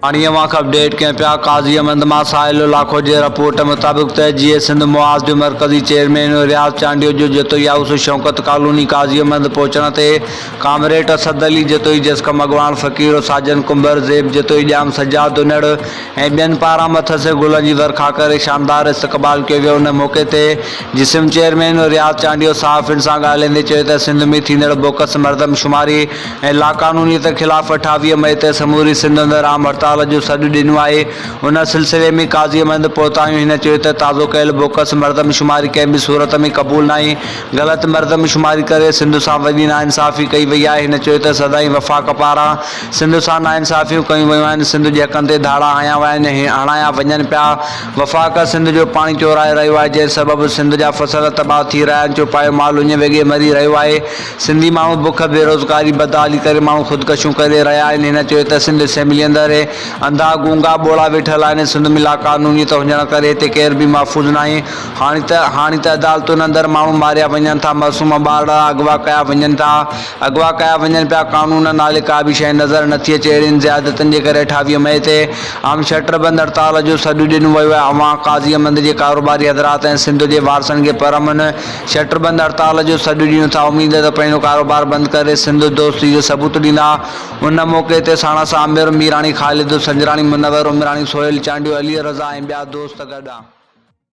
هاڻي اوهان کي اپڊيٽ ڪيون پيا قاضي احمد مان ساحل لاکو جي رپورٽ مطابق ته جيئي سنڌ محاذ جو مرڪزي چيئرمين رياض چانڊيو جو جتوئي هائوس شوڪت ڪالوني قاضي احمد پهچڻ تي ڪامريڊ اسد علي جتوئي جسقم اڳواڻ فقير ساجن ڪنڀر زيب جتوئي ڄام سجاد انڙ ۽ ٻين پاران مٿس گلن جي ورکا ڪري شاندار استقبال ڪيو ويو ان موقعي تي جسم چيئرمين رياض چانڊيو صحافين سان ڳالهائيندي چيو ته سنڌ ۾ ٿيندڙ بوڪس مردم شماري ۽ لاقانونيت خلاف 28 مئي تي سموري سنڌ اندر عام هڙتال جو سڏ ڏنو آهي ان سلسلي ۾ قاضي احمد پهتا آهيون هن چيو ته تازو ڪيل بوڪس مردم شماري ڪنهن به صورت ۾ قبول ناهي غلط مردم شماري ڪري سنڌ سان وڏي ناانصافي ڪئي وئي آهي هن چيو ته سدائين وفاق پاران سنڌ سان ناانصافيون ڪيون ويون آهن سنڌ جي حقن تي ڌاڙا هنيا ويا آهن ۽ هڻايا وڃن پيا وفاق سنڌ جو پاڻي چورائي رهيو آهي جنهن سبب سنڌ جا فصل تباهه ٿي رهيا آهن چوپايو مال اڃ ويڳي مري رهيو آهي سنڌي ماڻهو بک، بيروزگاري، بدحالي ڪري ماڻهو خودڪشيون ڪري رهيا آهن، هن چيو ته سنڌ اسيمبلي اندر انڌا، گونگا، ٻوڙا ويٺل آهن، سنڌ ۾ لاقانونيت هجڻ ڪري هتي ڪير به محفوظ ناهي، هاڻي ته هاڻي ته عدالتن اندر ماڻهو ماريا وڃن ٿا، معصوم ٻارڙا اغوا ڪيا وڃن ٿا، اغوا ڪيا وڃن پيا، قانون نالي ڪا به شيء نظر نٿي اچي، اهڙين زيادتين جي ڪري 28 مئي تي عام شٽر بند هڙتال جو سڏ ڏنو ويو آهي، اوهان قاضي احمد جي ڪاروباري حضرات ۽ سنڌ جي وارثن کي پرامن شٽر بند هڙتال جو سڏ ڏيون ٿا، اميد ته پنهنجو ڪاروبار بند ڪري سنڌ دوستي جو ثبوت ڏيندا، ان موقعي تي ساڻس عامر ميراڻي، خالد سنجراڻي، منور عمراڻي، سهيل چانڊيو، علي رضا ۽ ٻيا دوست گڏ.